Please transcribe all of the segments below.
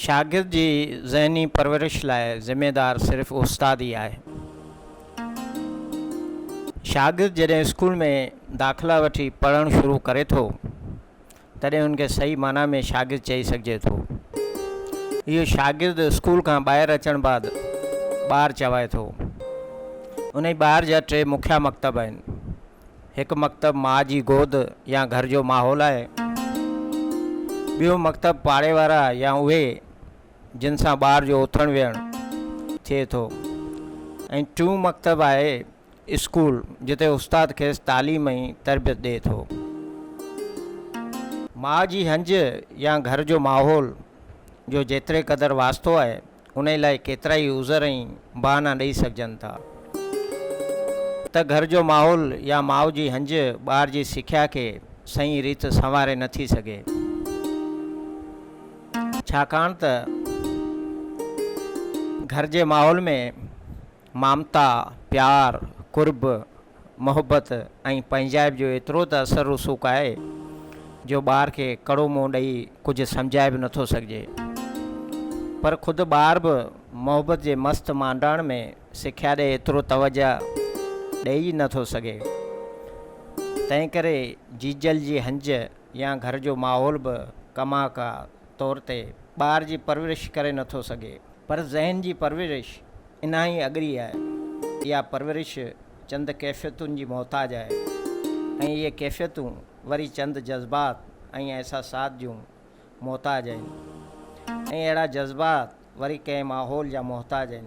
شاگرد جي ذهني پرورش لاء ذميدار صرف استاد ئي آهي. شاگرد جڏهن اسڪول ۾ داخلا وٺي پڙهڻ شروع ڪري ٿو، تڏهن ان کي صحيح معنيٰ ۾ شاگرد چئي سگهجي ٿو. اهو شاگرد اسڪول کان ٻاهر اچڻ بعد ٻار چوائي ٿو. انهي ٻار جا ٽي مکيه مڪتب آهن. هڪ مڪتب ماء جي گود يا گهر جو ماحول آهي. ٻيو مڪتب پاڙي وارا يا اهي جن سان ٻار جو اٿڻ ويهڻ ٿئي ٿو ۽ ٽيون مڪتب آهي اسڪول جتي استاد کيس تعليم ۽ تربيت ڏئي ٿو. ماء جي هنج يا گهر جو ماحول جو جيتري قدر واسطو آهي انهي لاء ڪيترائي عذر ۽ بهانا ڏئي سگهجن ٿا ته گهر جو ماحول يا ماء جي هنج ٻار جي سکيا کي صحيح ريت سنواري نٿي سگهي. ڇاڪاڻ ته گهر جي ماحول ۾ مامتا، پيار، قرب، محبت ۽ پنهنجائپ جو ايترو ته اثر رسوخ آهي جو ٻار کي ڪڙو منهن ڏئي ڪجهه سمجهائي به نٿو سگهجي. پر خود ٻار به محبت جي مست مانڊاڻ ۾ سکيا ڏي ايترو توجهه ڏئي ئي نٿو سگهي. تنهنڪري جيجل جي هنج يا گهر جو ماحول به ڪما ڪا طور تي ٻار جي پرورش ڪري نٿو سگهي. پر ذهن جي پرورش انهائين اڳري آهي. اها پرورش چند ڪيفيتن جي محتاج آهي ۽ اهي ڪيفيتون وري چند جذبات ۽ احساسات جون محتاج آهن ۽ اهڙا جذبات وري ڪنهن ماحول جا محتاج آهن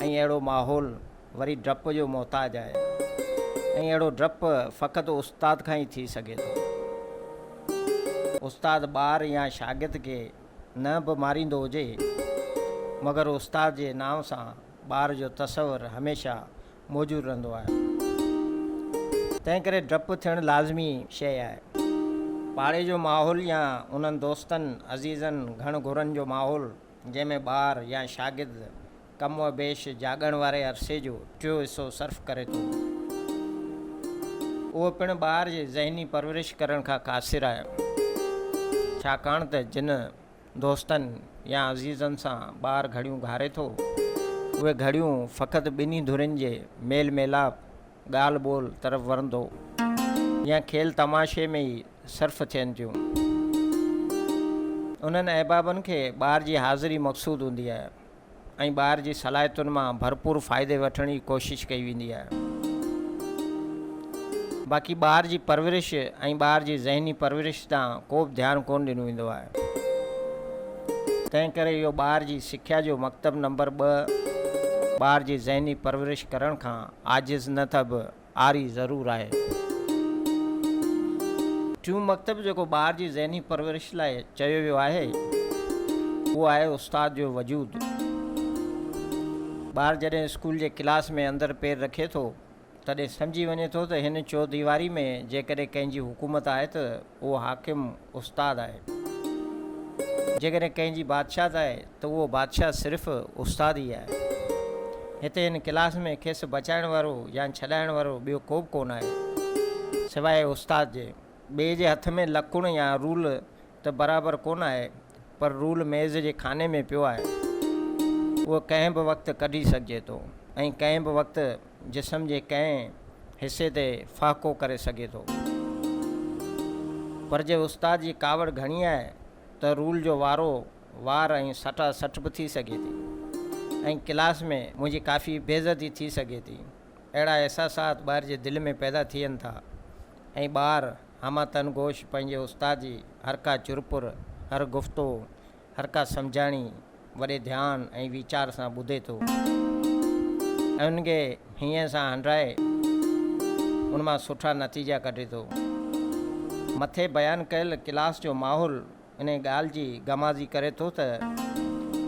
۽ اهڙو ماحول وري ڊپ جو محتاج آهي ۽ اهڙو ڊپ فقط استاد کان ئي ٿي سگهي ٿو. استاد ٻار يا شاگرد کي نه به ماريندو هجي، مگر استاد جي نانء سان ٻار جو تصور هميشه موجود رهندو آهي. تنهنڪري ڊپ ٿيڻ لازمي شيء آهي. پاڙي جو ماحول يا انهن دوستن، عزيزن، گهڻ گهرن جو ماحول، جنهن ۾ ٻار يا شاگرد ڪم و بيش جاڳڻ واري عرصي جو ٽيون حصو صرف ڪري ٿو، اهو پڻ ٻار جي ذهني پرورش ڪرڻ کان قاصر آهي، ڇاڪاڻ ته جن دوستن يا عزيزن سان ٻار گهڙيون گهاري ٿو، اهي گهڙيون فقط ٻنهي ڌرين جي ميل ميلاپ، ڳالهه ٻولهه طرف ورندو يا کيل تماشي ۾ ئي صرف ٿين ٿيون. انهن احبابن کي ٻار جي حاضري مقصود هوندي آهي. ۽ ٻار جي صلاحيتن مان ڀرپور فائدي وٺڻ جي ڪوشش ڪئي ويندي آهي. باقي ٻار جي پرورش ۽ ٻار جي ذهني پرورش ڏانهن ڪو به ڌيان ڪونه ڏنو ويندو آهي. تنهن ڪري اهو ٻار جي سکيا جو مڪتب نمبر ٻه ٻار جي ذهني پرورش ڪرڻ کان عاجز نه ته به آري ضرور آهي. ٽيون مڪتب جيڪو ٻار جي ذهني پرورش لاء چيو ويو آهي، اهو آهي استاد جو وجود. ٻار جڏهن اسڪول جي ڪلاس ۾ اندر پير رکي ٿو، تڏهن سمجهي وڃي ٿو ته هن چوديواري ۾ جيڪڏهن ڪنهن جي حڪومت آهي ته اهو حاڪم استاد آهي. جيڪڏهن ڪنهن جي بادشاهت آهي ته اهو بادشاهه صرف استاد ئي آهي. هتي هن ڪلاس ۾ کيس بچائڻ وارو يا ڇڏائڻ وارو ٻيو ڪو به ڪونه آهي، سواء استاد جي. ٻئي جي هٿ ۾ لڪڻ يا رول ته برابر ڪونه آهي، پر رول ميز جي خاني ۾ پيو آهي. اهو ڪنهن به وقت ڪڍي سگهجي ٿو ۽ ڪنهن به وقت جسم جي ڪنهن حصي تي ڦهڪو ڪري سگهي ٿو. پر جي استاد جي ڪاوڙ گهڻي آهي ته رول جو وارو وار ۽ سٽا سٽ به ٿي سگهي ٿي ۽ ڪلاس ۾ منهنجي ڪافي بيعزتي ٿي سگهي ٿي. اهڙا احساسات ٻار جي دل ۾ پيدا ٿين ٿا ۽ ٻار همه تن گوش پنهنجي استاد جي هر ڪا چرپر، هر گفتو، هر ڪا سمجهاڻي وڏي ڌيان ۽ ويچار سان ٻڌي ٿو ۽ ان کي هينئين سان هنڊرائي ان مان سٺا نتيجا ڪڍي ٿو. مٿي بيان ڪيل ڪلاس جو ماحول انهي ڳالهه جي غمازي ڪري ٿو ته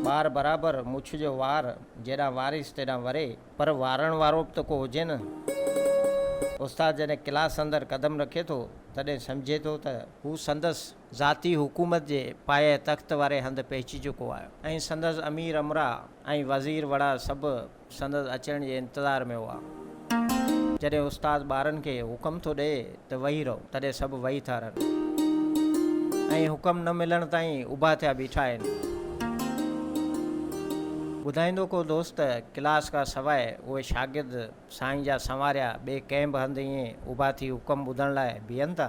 ٻار برابر مڇ جو وار جيڏانهن واريس تيڏانهن وري، پر وارڻ وارو به ته ڪو هجي نه. استاد جڏهن ڪلاس اندر قدم رکي ٿو تڏهن سمجهي ٿو ته هو سندس ذاتي حڪومت جي پايه تخت واري هنڌ پهچي چڪو آهي ۽ سندس امير امراء ۽ وزير وڙا سڀ سندس اچڻ جي انتظار ۾ هئا. جڏهن استاد ٻارن کي حڪم ٿو ڏئي ته ويهي رهو، تڏهن سڀ ويهي ٿا رهن ۽ حڪم نه ملڻ تائين اڀا ٿيا بيٺا آهن. ٻڌائيندو ڪو دوست ته ڪلاس کان سواء اهي شاگرد سائين جا سنواريا ٻئي ڪنهن به هنڌ ائين اڀا ٿي حڪم ٻڌڻ لاء بيهن ٿا؟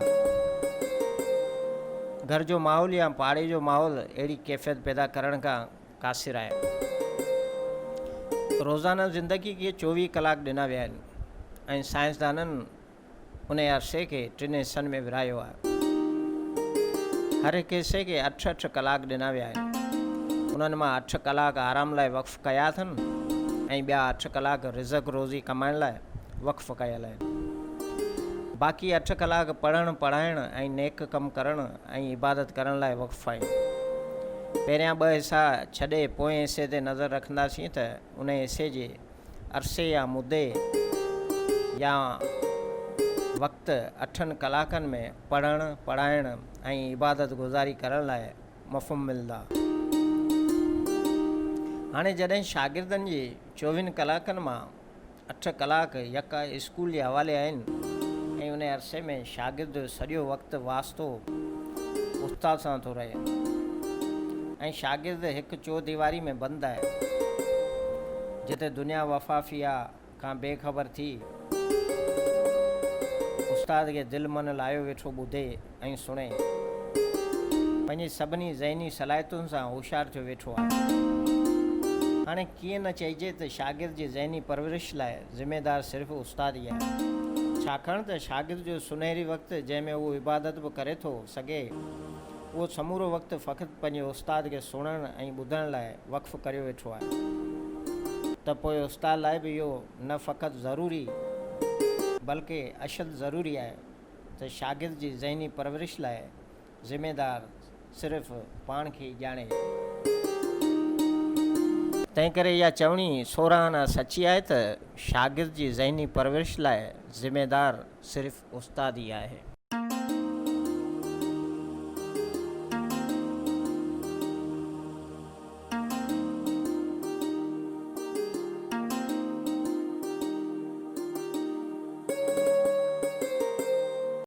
گهر جو ماحول يا پاڙي جو ماحول اهڙي ڪيفيت پيدا ڪرڻ کان قاصر آهي. روزانه زندگي کي 24 ڪلاڪ ڏنا ويا آهن ۽ سائنسدانن انهي عرصي کي ٽن حصن ۾ ورهايو آهي. هر هڪ حصي کي اٺ اٺ ڪلاڪ ڏنا ويا آهن. انهن مان اٺ ڪلاڪ آرام لاء وقف ڪيا اٿن ۽ ٻيا اٺ ڪلاڪ رزق روزي ڪمائڻ لاء وقف ڪيل آهن. باقي اٺ ڪلاڪ پڙهڻ، پڙهائڻ ۽ نيڪ ڪم ڪرڻ ۽ عبادت ڪرڻ لاء وقف آهن. پهريان ٻه حصا ڇڏي پوئين حصي تي نظر رکنداسين ته انهي حصي جي عرصي يا مدي يا وقت اٺن ڪلاڪن ۾ پڙهڻ، پڙهائڻ ۽ عبادت گذاري ڪرڻ لاء مفهوم ملندا. هاڻي جڏهن شاگردن جي چوويهن ڪلاڪن مان اٺ ڪلاڪ يڪا اسڪول جي حوالي آهن ۽ ان عرصي ۾ شاگرد جو سڄو وقت واسطو استاد سان ٿو رهي ۽ شاگرد هڪ چوديواري ۾ بند آهي جتي دنيا وفافيه کان بي خبر ٿي استاد کي دل من لايو ويٺو ٻڌي ۽ سڻي پنهنجي سڀني ذهني صلاحيتن سان هوشيار ٿيو ويٺو آهي. هاڻي ڪيئن نه چئجي ته شاگرد جي ذهني پرورش لاء ذميدار صرف استاد ئي آهي. ڇاڪاڻ ته شاگرد جو سنهري وقت جنهن ۾ هو عبادت به ڪري ٿو سگهي، اهو سمورو وقت فقط پنهنجي استاد کي سڻڻ ۽ ٻڌڻ لاء وقف ڪريو ويٺو آهي ته پوء استاد لاء به اهو نه فقط ضروري بلڪه اشد ضروري آهي ته شاگرد جي ذهني پرورش لاء ذميدار صرف پاڻ کي ئي ڄاڻي. تنهنڪري اها چوڻي سورهن آنا سچي آهي ته شاگرد جي ذهني پرورش لاء ذميدار صرف استاد ئي آهي.